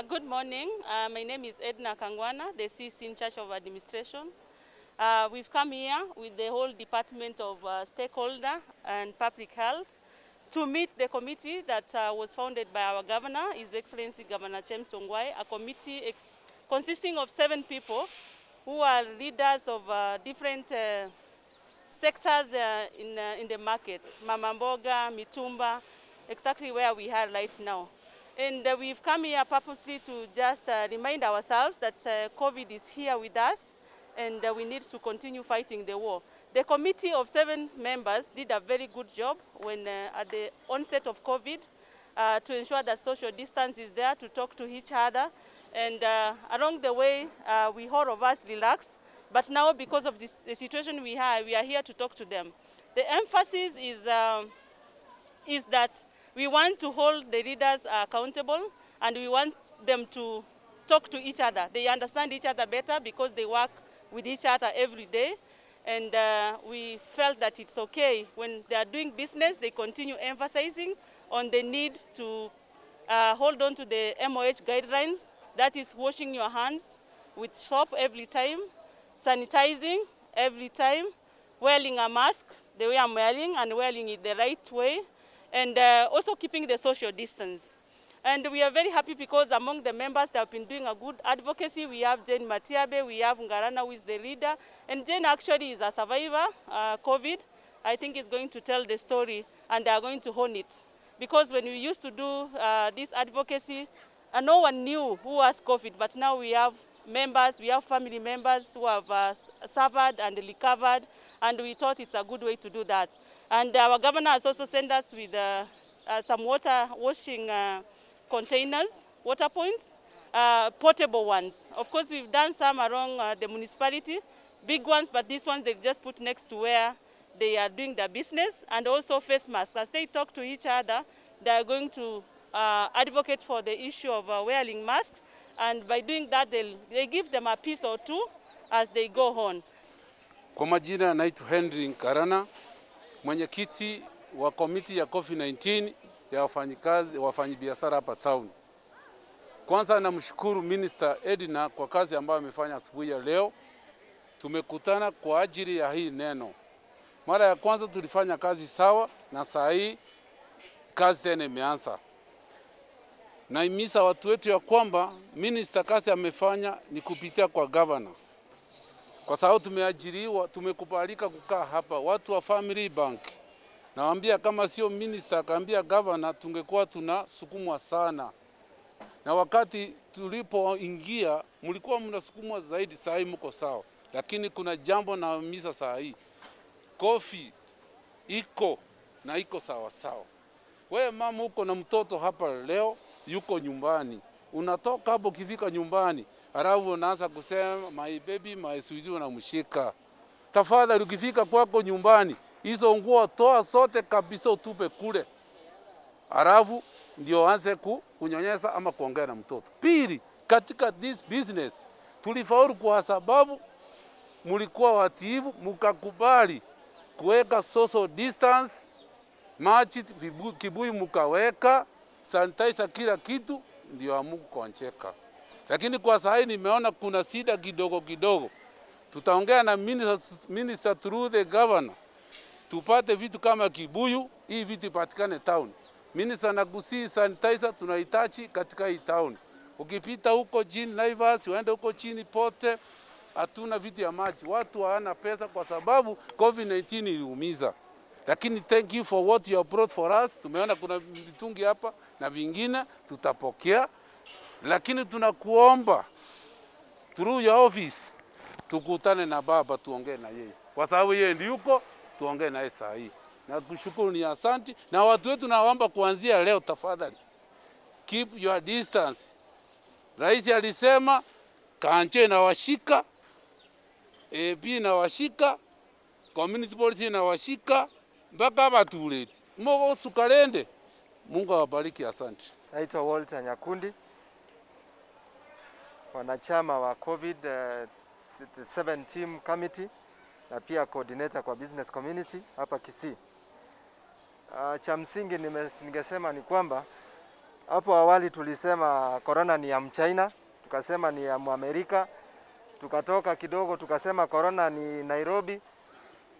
Good morning. My name is Edna Kangwana, the CC in charge of administration. We've come here with the whole Department of Stakeholder and Public Health to meet the committee that was founded by our governor, His Excellency Governor James Ongwae, a committee consisting of seven people who are leaders of different sectors in the market, Mama Mboga, Mitumba, exactly where we are right now. And we've come here purposely to just remind ourselves that COVID is here with us and we need to continue fighting the war. The committee of seven members did a very good job when at the onset of COVID to ensure that social distance is there, to talk to each other. And along the way, we all of us relaxed. But now, because of this, the situation we have, we are here to talk to them. The emphasis is that we want to hold the leaders accountable and we want them to talk to each other. They understand each other better because they work with each other every day. And we felt that it's okay when they are doing business, they continue emphasizing on the need to hold on to the MOH guidelines, that is washing your hands with soap every time, sanitizing every time, wearing a mask the way I'm wearing and wearing it the right way, and also keeping the social distance. And we are very happy because among the members that have been doing a good advocacy, we have Jane Matiabe, we have Ngarana, who is the leader. And Jane actually is a survivor, COVID. I think is going to tell the story and they are going to hone it. Because when we used to do this advocacy, no one knew who has COVID, but now we have members, we have family members who have suffered and recovered, and we thought it's a good way to do that. And our governor has also sent us with some water washing containers, water points, portable ones. Of course, we've done some around the municipality, big ones, but these ones they've just put next to where they are doing their business, and also face masks. As they talk to each other, they are going to advocate for the issue of wearing masks, and by doing that, they give them a piece or two as they go on. Kwa majina naitwa Henry Nkarana, mwenyekiti wa komiti ya COVID-19 ya wafanyikazi wafanyabiashara hapa town. Kwanza namshukuru Minister Edna kwa kazi ambayo amefanya asubuhi ya leo. Tumekutana kwa ajili ya hii neno. Mara ya kwanza tulifanya kazi sawa, na saa hii kazi tena imeanza. Nahimiza watu wetu ya kwamba minister kazi amefanya ni kupitia kwa governor, kwa sababu tumeajiriwa, tumekubalika kukaa hapa, watu wa Family Bank. Nawaambia kama sio minister akaambia governor, tungekuwa tunasukumwa sana, na wakati tulipoingia mlikuwa mnasukumwa zaidi, saa hii mko sawa, lakini kuna jambo nahimiza saa hii, COVID iko na iko sawa sawa. Wewe mama uko na mtoto hapa leo, yuko nyumbani, unatoka hapo, ukifika nyumbani halafu unaanza kusema "my baby, my sweetie", unamshika. Tafadhali ukifika kwako nyumbani, hizo nguo toa zote kabisa, utupe kule, halafu ndio anze kunyonyesha ama kuongea na mtoto. Pili, katika this business tulifaulu kwa sababu mulikuwa watiifu, mukakubali kuweka social distance, maji kibuyu mukaweka, sanitizer, kila kitu, ndio hamukugonjeka. Lakini kwa sasa nimeona kuna shida kidogo kidogo. Tutaongea na minister through the governor tupate vitu kama kibuyu, hii vitu ipatikane town. Minister nakusihi, sanitizer tunahitaji katika hii town. Ukipita huko chini Naivas, uende huko chini pote, hatuna vitu ya maji. Watu hawana pesa kwa sababu COVID-19 iliumiza. Lakini thank you for what you have brought for us. Tumeona kuna mitungi hapa na vingine tutapokea, lakini tunakuomba through your office tukutane na baba tuongee na yeye, kwa sababu yeye ndiye yuko, tuongee naye saa hii. Na kushukuru ni asanti, na watu wetu nawaomba kuanzia leo, tafadhali keep your distance. Rais alisema kanjo inawashika, AP inawashika, community police inawashika mpaka batuleti mogo sukalende. Mungu awabariki, asante. Naitwa Walter Nyakundi, wanachama wa COVID 7 team committee na pia coordinator kwa business community hapa Kisii. Cha msingi ningesema ni kwamba Hapo awali tulisema corona ni ya Mchina, tukasema ni ya Mwamerika, tukatoka kidogo tukasema corona ni Nairobi.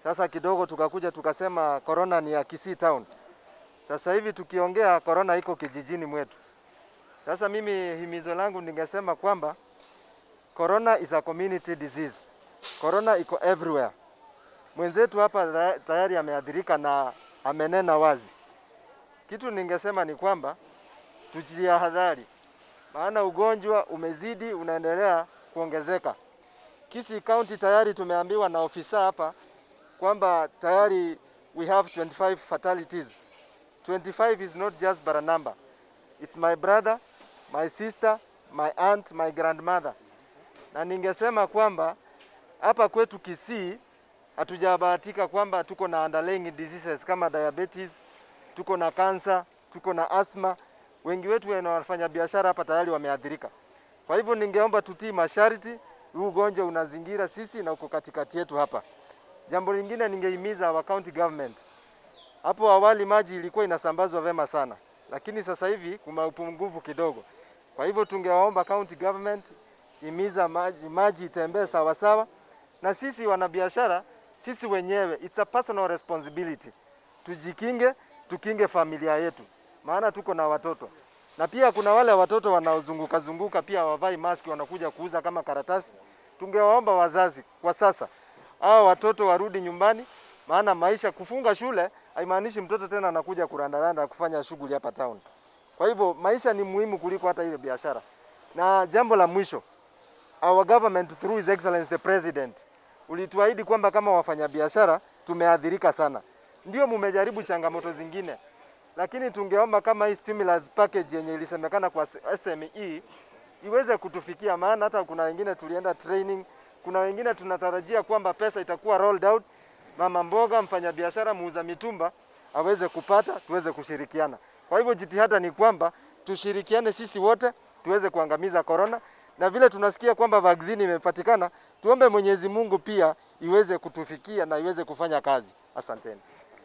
Sasa kidogo tukakuja tukasema corona ni ya Kisii town. Sasa hivi tukiongea corona iko kijijini mwetu. Sasa mimi himizo langu ningesema kwamba corona is a community disease. Corona iko everywhere. Mwenzetu hapa tayari ameathirika na amenena wazi. Kitu ningesema ni kwamba tujihadhari, maana ugonjwa umezidi, unaendelea kuongezeka. Kisii County tayari tumeambiwa na ofisa hapa kwamba tayari we have 25 fatalities. 25 is not just but a number. It's my brother, my sister, my aunt, my grandmother. Na ningesema kwamba hapa kwetu Kisii hatujabahatika kwamba tuko na underlying diseases kama diabetes, tuko na cancer, tuko na asthma. Wengi wetu wanafanya biashara hapa tayari wameathirika. Kwa hivyo ningeomba tutii masharti, huu ugonjwa unazingira sisi na uko katikati yetu hapa. Jambo lingine ningehimiza our county government. Hapo awali maji ilikuwa inasambazwa vema sana, lakini sasa hivi kuna upungufu kidogo. Kwa hivyo tungewaomba county government imiza maji itembee sawa sawa, na sisi wanabiashara, sisi wenyewe, it's a personal responsibility. Tujikinge, tukinge familia yetu, maana tuko na watoto. Na pia kuna wale watoto wanaozunguka zunguka pia hawavai maski, wanakuja kuuza kama karatasi. Tungewaomba wazazi kwa sasa hao watoto warudi nyumbani, maana maisha, kufunga shule haimaanishi mtoto tena anakuja kurandaranda kufanya shughuli hapa town. Kwa hivyo maisha ni muhimu kuliko hata ile biashara. Na jambo la mwisho, our government through His Excellency the President ulituahidi kwamba kama wafanyabiashara tumeathirika sana, ndio mumejaribu changamoto zingine, lakini tungeomba kama hii stimulus package yenye ilisemekana kwa SME iweze kutufikia, maana hata kuna wengine tulienda training, kuna wengine tunatarajia kwamba pesa itakuwa rolled out, mama mboga, mfanyabiashara, muuza mitumba aweze kupata, tuweze kushirikiana. Kwa hivyo jitihada ni kwamba tushirikiane sisi wote tuweze kuangamiza corona, na vile tunasikia kwamba vaccine imepatikana, tuombe Mwenyezi Mungu pia iweze kutufikia na iweze kufanya kazi. Asanteni.